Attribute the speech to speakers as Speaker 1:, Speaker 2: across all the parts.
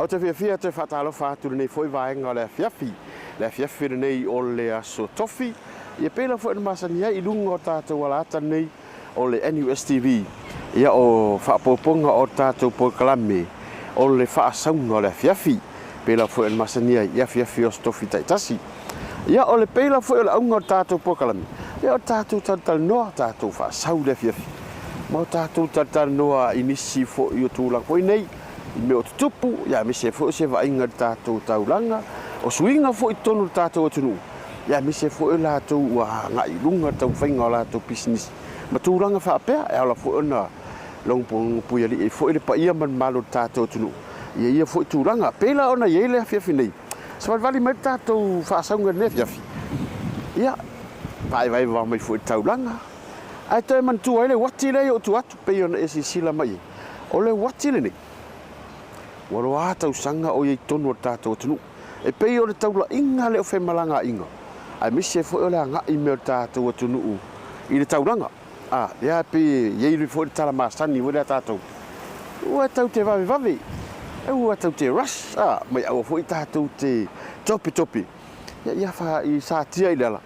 Speaker 1: Ou te fiafia e toe faatalofa atu i lenei foi vaega o le afiafi, le afiafi lenei o le Aso Tofi, ia pei lava foi ona masani ai i luga o tatou alaata nei o le NUSTV, ia o faaopoopoga o tatou polokalame o le faasauga o le afiafi, pei lava foi ona masani ai i afiafi o Aso Tofi taitasi. Ia o le pei lava foi o le auga o le tatou polokalame, ia o tatou talatalanoa, tatou faasau i le afiafi, ma o tatou talatalanoa i nisi foi o tulaga foi nei, i mea o tutupu, ia aemaise ai foi o se vaaiga i le tatou taulaga, o suiga foi i totonu o le tatou atunuu, ia aemaise foi o latou ua agai i luga le taumafaiga o latou pisinisi ma tulaga faapea, e ala foi ona logopuialii ai foi le paia ma le mamalu o le tatou atunuu i ia foi tulaga. Pei la ona i ai le afiafi nei, savalivali mai le tatou faasauga i lenei afiafi, ia vaevaeva mai foi i le taulaga, ae toe manatua ai le uati lea i ou tua atu, pei ona e silasila mai ai, o le uati lenei, ua loa tausaga o i ai i totonu o le tatou atunuu. E pei o le taulaiga lea o femalagaaiga, aemaise foi o le agai mai o le tatou atunuu i le taulaga. A, lea e pei e i ai foi le tala masani foi lea a tatou, aua tatou te vavevave, aua tatou te rush, a, mai aua foi tatou te topetope, ia, ia fa, i satia i le ala,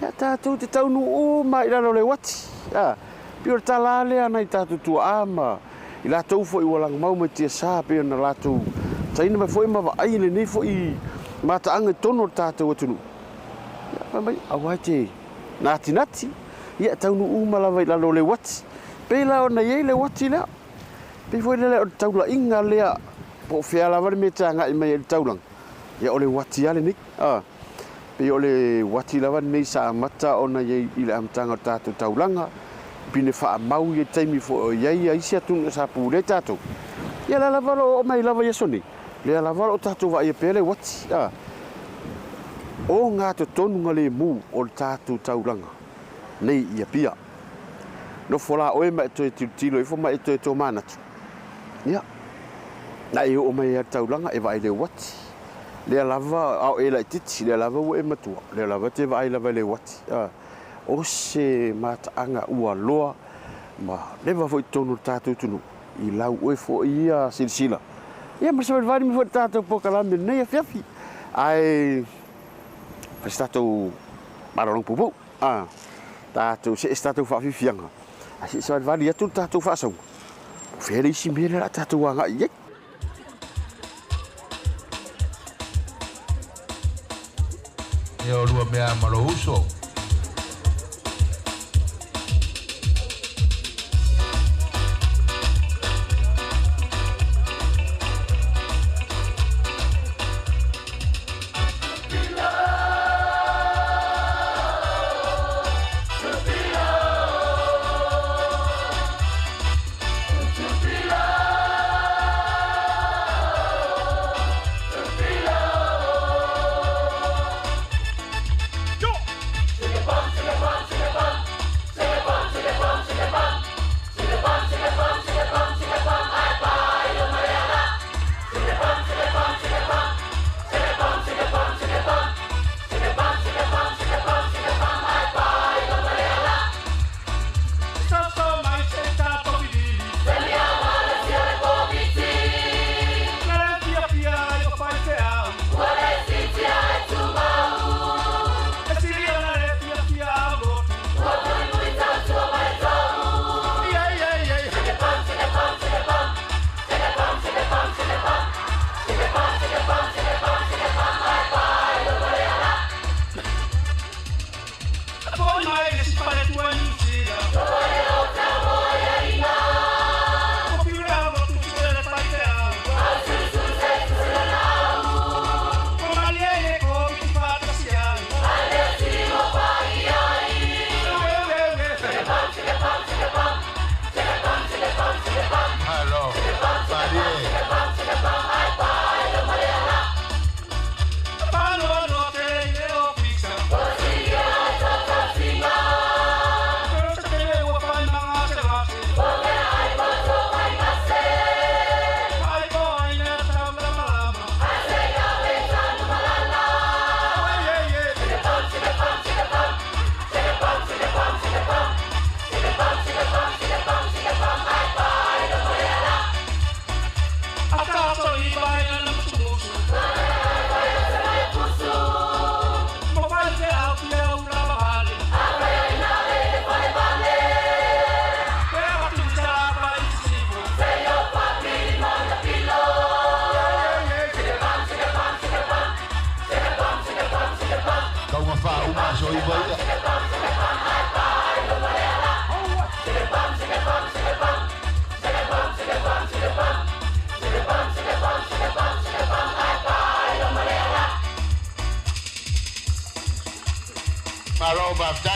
Speaker 1: ia tatou te taunuu uma i lalo o le uati. A, pei o le tala lava lea a nai tatou tuaa ma i latou foi ua lagomau mai tiasa pei ona latou taina mai foi ma vaai lenei foi mataaga i totonu o le tatou atunuu. Ia, fai mai, aua e te natinati, ia e taunuu uma lava i lalo o le uati. Pei la ona i ai le uati lea, pei foi lea o le taulaiga lea, po o fea lava le mea e te agai mai ai i le taulaga, ia o le uati lava lenei. A, pei o le uati lava lenei sa amata ona i ai i le amataga o le tatou taulaga, pine faamau i le taimi foi o i ai isi atunuu sa pulea tatou. Ia lea lava o lo o oo mai lava i aso nei, lea lava o lo o tatou vaaia pea le uati. A, o gatotonugalemu o le tatou taulaga nei i Apia. Nofo la oe ma e toe tilotilo ifo ma e toe tomanatu, ia, na e oo mai ai lava i le taulaga e vaai i le uati. Lea lava a o e laitiiti, lea lava ua e matua, lea lava e te vaai lava i le uati. A, o se mataaga ua loa ma leva foi i totonu o le tatou atunuu i lau oe foi ia silasila. Ia ma savalivali mai foi i le tatou polokalame i lenei afiafi. Ae fai se tatou malologa puupuu, a, tatou see se tatou faafiafiaga, ae se i savalivali atu le tatou faasauga, po o fea le isi mea lea o le a tatou agai i ai.
Speaker 2: Ia olua mea ma lou uso.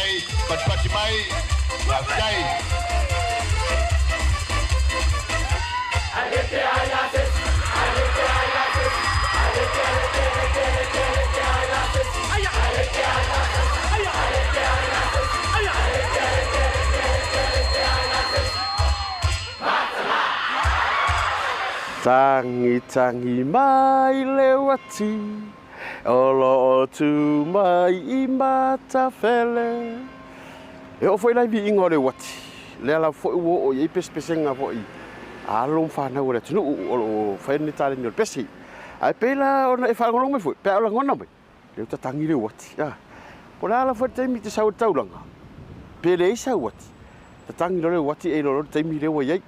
Speaker 2: mai, patipati mai, faafetai.
Speaker 1: Tagitagi mai le uati o loo tu mai i Matafele. E oo foi la i viiga o le uati, lea lava foi ua oo i ai pesepesega foi a alo ma fanau a le atunuu o loo faia lenei taleni o le pese. Ae pei la ona e faalogologo mai foi pe a o lagona mai, lea ua tatagi le uati. Po o le a lava foi le taimi e te sau ai i le taulaga, pe leai sau uati, tatagi loa le uati e iloa loa le taimi lea ua i ai.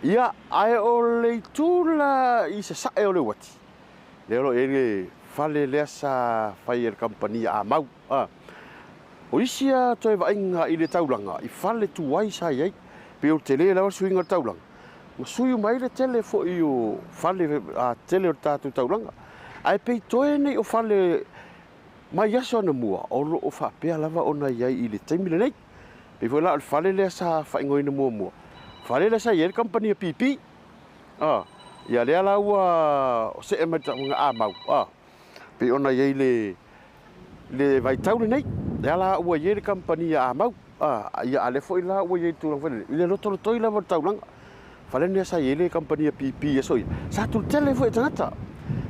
Speaker 1: Ia, ae o le itu la i sasae o le uati, lea o lo o i ai le fale lea sa fai e le kamupani a Amau. O isi lava toe vaaiga i le taulaga, i fale tuai sa i ai, pei o le tele lava le suiga o le taulaga, ma sui uma ai le tele foi o fale tele o le tatou taulaga. Ae pei toe nei o fale mai aso anamua o lo o faapea lava ona i ai i le taimi lenei. Pei foi la o le fale lea sa faaigoaina muamua, fale lea sa i ai le kamupani a BP. Ia lea la ua see mai le tauga Amau, pei ona i ai le vaitau lenei, lea la ua i ai le kamupani a Amau. Ia a lea foi la ua i ai le tulaga foi lele, i le lotolotoi lava o le taulaga. Fale lenei sa i ai le kamupani a BP i aso ia, sa tulutele foi e tagata.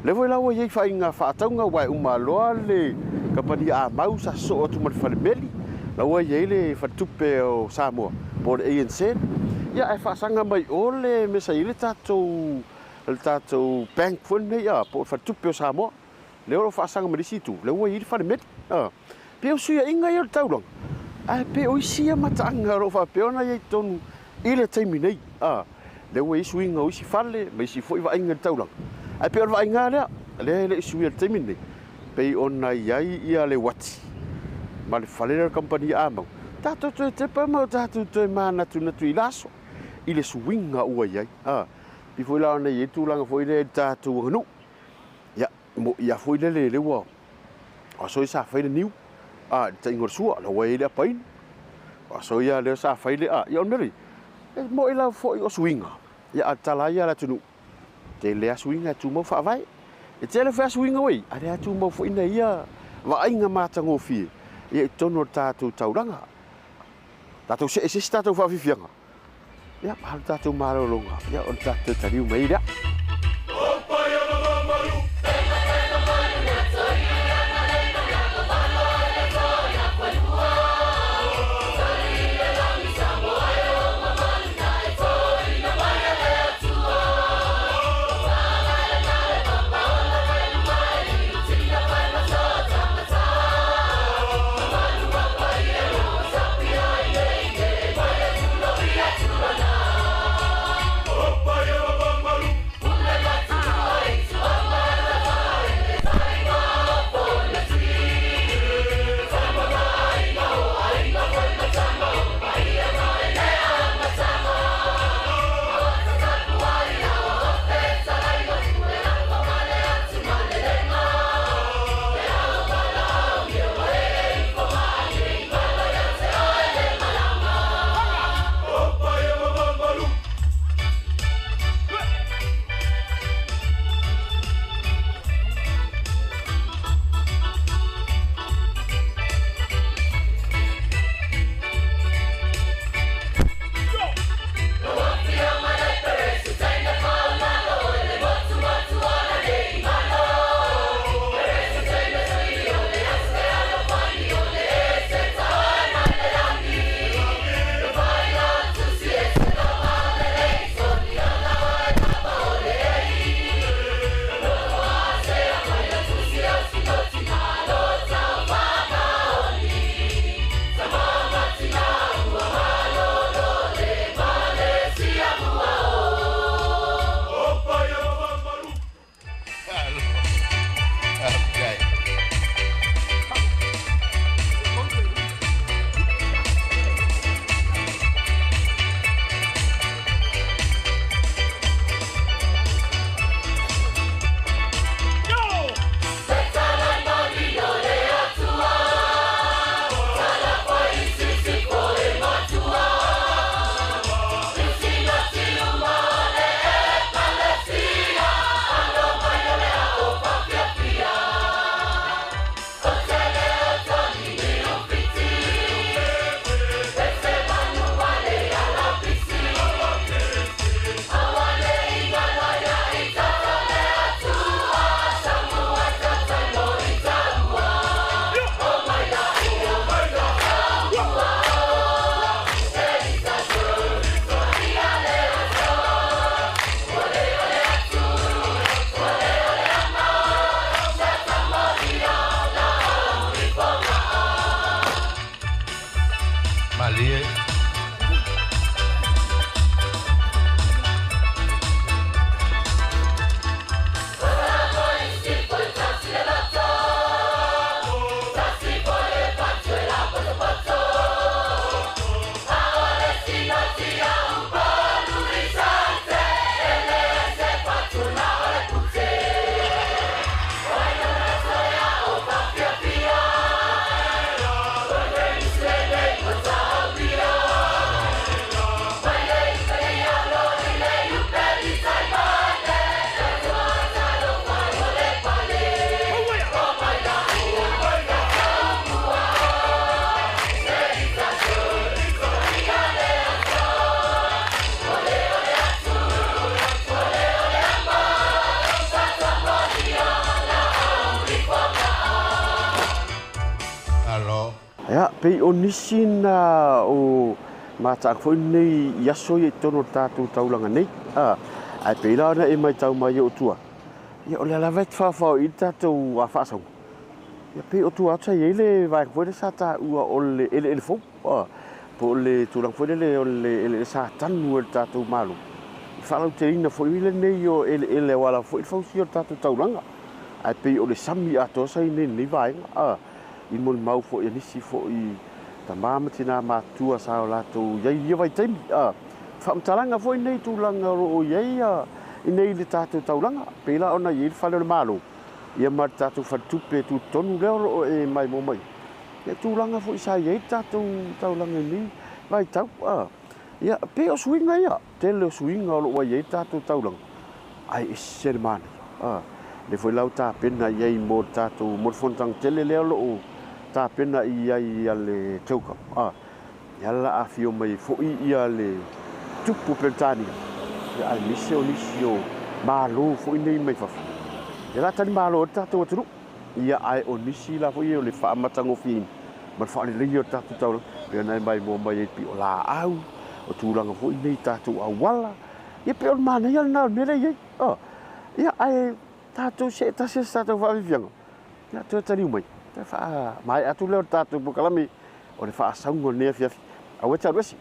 Speaker 1: Lea foi la ua i ai faiga faatauga aua e uma loa le kamupani a Amau sa sosoo atu ma le fale meli, la ua i ai le faletupe o Samoa po o le ANZ. Ia ae faasaga mai o le mea sa i ai le tatou bank foi lenei po o le faletupe o Samoa. Lea o lo o faasaga mai le isi itu, lea ua i ai le fale meli. Pei o suiaiga ia o le taulaga, ae pei o isi ia mataaga o lo o faapea ona i ai i totonu i le taimi nei. Lea ua i ai suiga o isi fale ma isi foi vaaiga i le taulaga, ae pei o le vaaiga lea, lea e le i suia i le taimi lenei, pei ona i ai ia le uati ma le fale lea o le kamupani a Amau. Tatou toe tepa ma o tatou toe manatunatu i la aso i le suiga ua i ai. Pei foi la ona i ai le tulaga foi lea i le tatou aganuu. Ia, mo ia foi lele lea ua o aso ia sa fai le niu, i le taiga o le sua, la ua i ai le apainu. O aso ia lea sa fai le, ia o le mea lea, e moi lava foi o suiga. Ia, a o le tala lava ia a le atunuu, tele lava suiga e tumau faavae. E tele foi lava suiga ua i ai, a o lea lava e tumau foi nai ia vaaiga matagofie ia i totonu o le tatou taulaga. Tatou see i se isi tatou faafiafiaga, ia, alu tatou malologa, ia, ona tatou toe taliu mai ai lea. pei o nisi na o mataaga foi nei i aso ia i totonu o le tatou taulaga nei. Ae pei la ona e matau mai o tua, ia o lea lava e faofao i le tatou faasauga. Ia pei o tua atu sa i ai le vaega foi lea sa taua o le eleele fou, po o le tulaga foi lele o le eleele sa tanu e le tatou Malo. I faalauteleina foi lenei o eleele aua lava foi le fausia o le tatou taulaga. Ae pei o le sami atoa sa i lenei vaega, i molimau foi a nisi foi tama ma tina matua sa o latou i ai i ia vaitaimi. Faamatalaga foi nei tulaga o lo o i ai i nei le tatou taulaga. Pei la ona i ai le fale o le Malo, ia ma le tatou faletupe tutotonu lea o lo o e maimoa mai. Ia tulaga foi sa i ai le tatou taulaga i lenei vaitau. Ia pei o suiga ia, tele o suiga o lo o i ai le tatou taulaga, ae ese le manaia. Le foi lau tapena i ai mo le tatou mo le fonotaga tele lea o lo o tapena i ai a le CHOGM. Ia la afio mai foi ia le tupu o Peretania, ia aemaise o nisi o malo foi nei mai fafo. Ia la tali malo ai le tatou atunuu. Ia ae o nisi la foi o le faamatagofieina ma le faaleleia o le tatou taulaga. Pei ona e maimoa mai ai pei o laau, o tulaga foi nei tatou auala. Ia pei o le manaia lena o le mea lea e i ai. Ia ae tatou see tasi se tatou faafiafiaga. Ia toe taliu mai. Toe faamaea atu lea o le tatou polokalame o le faasauga o lenei afiafi. Aua e te alu ese.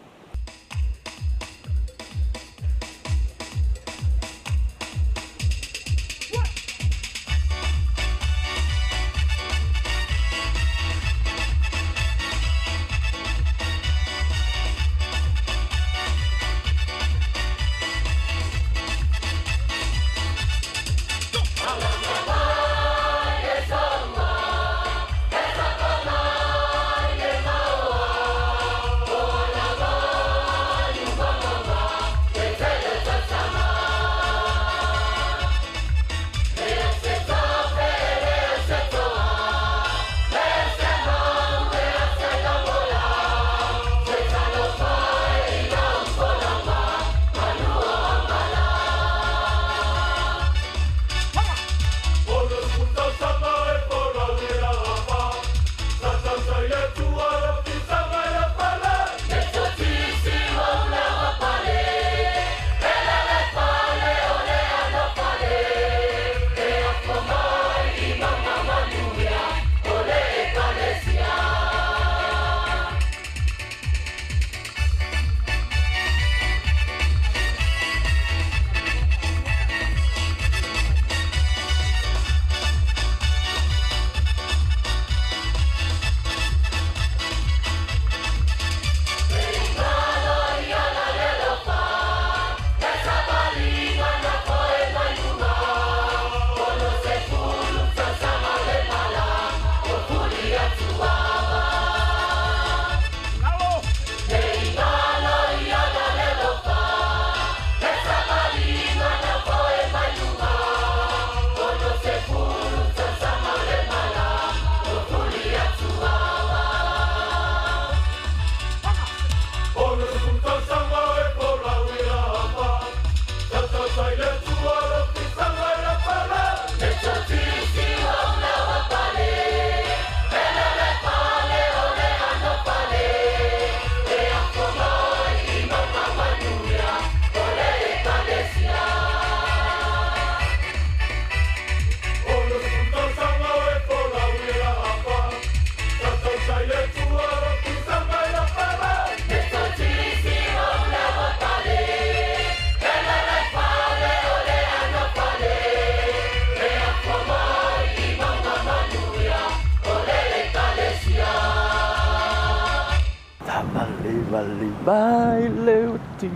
Speaker 1: Mai le uti.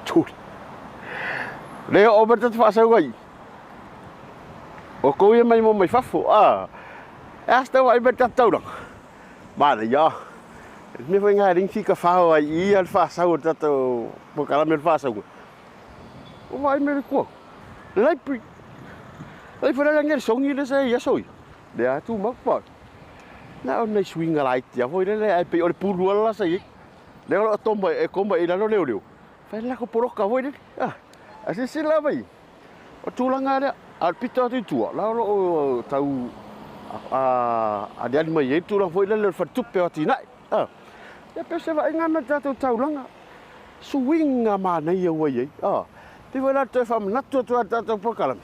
Speaker 1: Turi. Le o mata te whaasau ai. O kou ia mai mo mai fafo. E asta wa i mata tauranga. Mana ia. Me foi ngā ringi ka whao ai i al whaasau o tatou po kalame le whaasau. O vai me le kua. Lai pi. Lai whanau ngere songi le sa ia soi. Le atu mau pa. Na o nei swinga lai tia foi le ai pe o le pulu ala sa i. Le o tomba e komba i lalo leo leo. Fai la ko poroka foi le. A se la vai. O tulaga lea, a pito atu i tua, la o lo o tau Aliali mai ai le tulaga foi lele o le faletupe o atinae. Ia pei o se vaaiga lena i le tatou taulaga, suiga manaia ua i ai. Pei foi la toe faamanatu atu ai le tatou polokalame,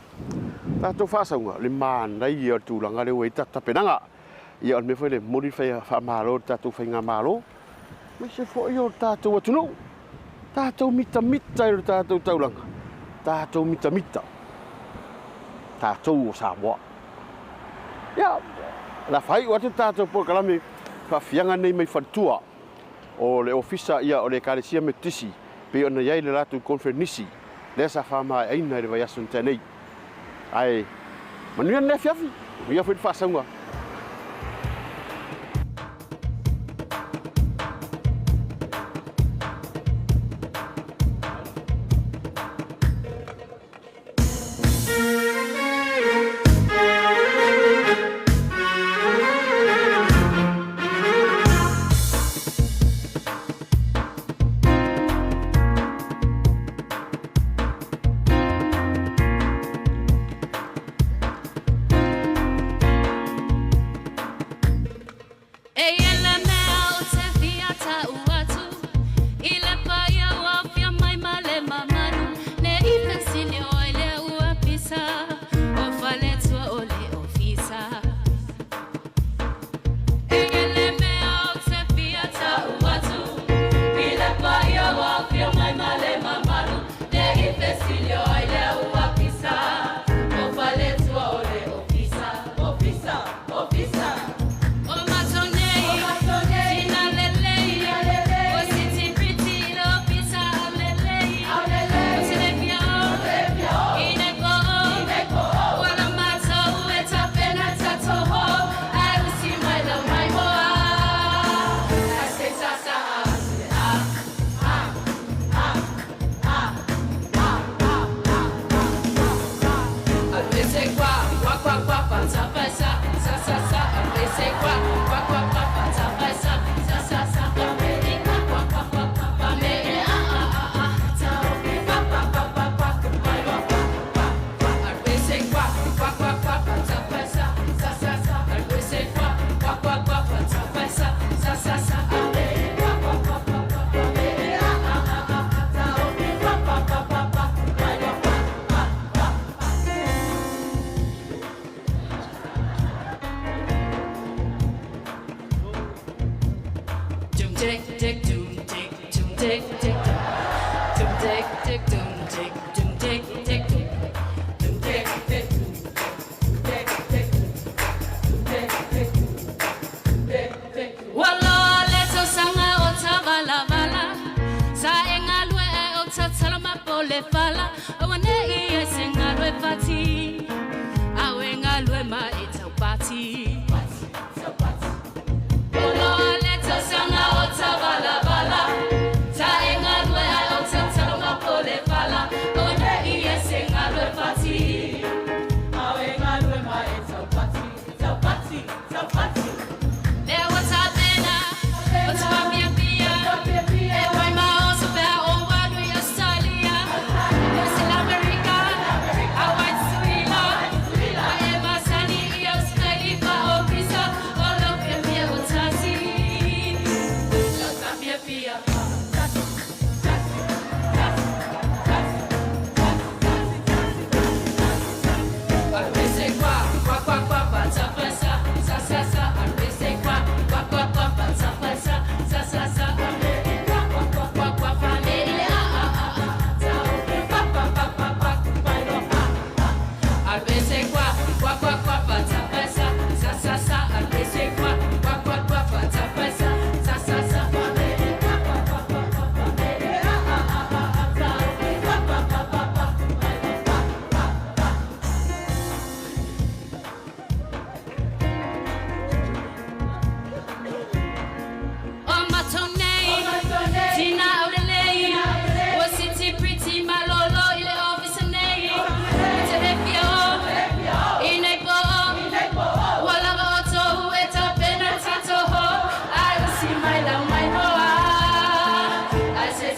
Speaker 1: tatou faasauga, le manaia o le tulaga lea ua i ai tatou tapenaga. Ia o le mea foi lea e momoli le faamalo i le tatou faigamalo, aemaise foi o le tatou atunuu, tatou mitamita i le tatou taulaga, tatou mitamita, tatou o Samoa. Ia, o le a faaiu atu le tatou polokalame faafiaga nei mai faletua o le ofisa ia o le Ekalesia Metotisi pei ona i ai le latou conferenisi lea sa faamaeaina i le vaiaso na tea nei. Ae manuia lenei afiafi, manuia foi le faasauga.
Speaker 3: E ia le mea o te fia tau atu I le paia ua fia mai ma le mamalu Ne i fesili o ai lea ua pisa O faletua o le ofisa E ia le mea o te fia tau atu I le paia ua fia mai ma le mamalu Ne i fesili o ai lea ua pisa O faletua o le ofisa Ofisa, ofisa O matou nei, sina lelei, o siti pretty i le ofisa aulelei. O telefia o, i nei po o, ua la matou e tapena tatou ho, ai usi mai la mai hoa. Ai se sasa a atu le a, a, a, a, a, a, a, a, a. Alu ese kwa, kwa kwa kwa pa ta pa sa, sa sa sa. Alu ese kwa, kwa kwa kwa pa ta pa sa, sa sa sa. Pa me i kwa kwa kwa kwa kwa pa me i a a a a. Ta o ke pa pa pa pa pa ku pa yo pa pa pa. Alu ese kwa, kwa kwa kwa pa ta pa sa, sa sa sa. Alu ese kwa, kwa kwa kwa pa ta pa sa, sa sa sa. A me i kwa kwa kwa kwa kwa pa me i a a a a. Ta o ke pa pa pa pa pa ku pa yo pa pa pa. Doom tick tick doom tick doom tick tick doom doom tick tick doom tick doom tick tick doom doom tick tick doom tick tick doom tick tick doom tick tick. Wala le tausaga o tavalavala sa e galue ae o tatalo ma po le fala aua nei ai se galue fati ao e galue ma e taupati. Oloa le tausaga o tavalavala sa e galue ae o tatalo ma po le fala aua nei ai se galue fati ao e galue ma e taupati taupati taupati. Lea ua tapena, o te whapiapia, e wai ma oso pea o walu i Australia, New Zealand, America, Hawaii, Suila, ma e masani i Australia pa o Pisa, o lo pia o tasi. Lo tapia pia pa tasi, tasi, tasi, tasi, tasi, tasi, tasi, tasi. Alu ese kwa, kwa kwa kwa pa ta pa sa, sa sa sa. Alu ese kwa, kwa kwa kwa pa ta pa sa, sa sa sa. Alu kwa kwa kwa kwa kwa pa me ile a a a a. Ta o ke pa pa pa pa pa ku pa lo pa pa. Alu ese kwa, kwa kwa kwa pa ta pa sa, sa sa sa. Alu ese kwa, kwa kwa kwa pa ta pa sa, sa sa sa. Pa me ile kwa kwa kwa kwa kwa pa me ile a a a a. Ta o ke pa pa pa pa pa ku pa lo pa pa pa. O matou nei, tina aulelei, ua siti pretty malolo i le ofisa nei. I te lefia o, i nei po o, ua lava o tou e tapena tatou ho, ai usi mai lau mai hoa. Ai se